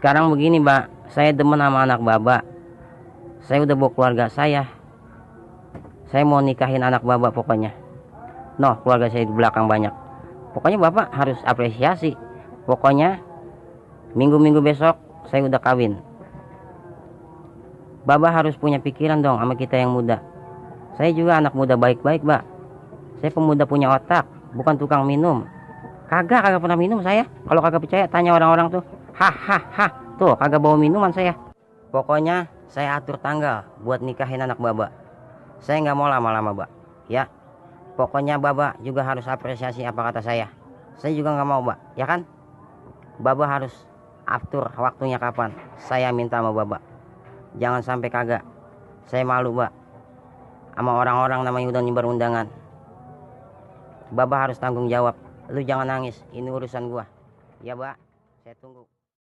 Sekarang begini, Mbak, saya demen sama anak Baba. Saya udah bawa keluarga saya. Saya mau nikahin anak Baba pokoknya. Noh, keluarga saya di belakang banyak. Pokoknya Bapak harus apresiasi. Pokoknya minggu-minggu besok saya udah kawin. Baba harus punya pikiran dong sama kita yang muda. Saya juga anak muda baik-baik, Mbak. Saya pemuda punya otak, bukan tukang minum. Kagak pernah minum saya. Kalau kagak percaya tanya orang-orang tuh. Hahaha, tuh kagak bawa minuman saya. Pokoknya saya atur tanggal buat nikahin anak Baba. Saya nggak mau lama-lama, Mbak. Ya, pokoknya Baba juga harus apresiasi apa kata saya. Saya juga nggak mau, Mbak. Ya kan? Baba harus atur waktunya kapan. Saya minta sama Baba. Jangan sampai kagak. Saya malu, Mbak, sama orang-orang namanya udah nyebar undangan. Baba harus tanggung jawab. Lu jangan nangis, ini urusan gua. Ya, Mbak, saya tunggu.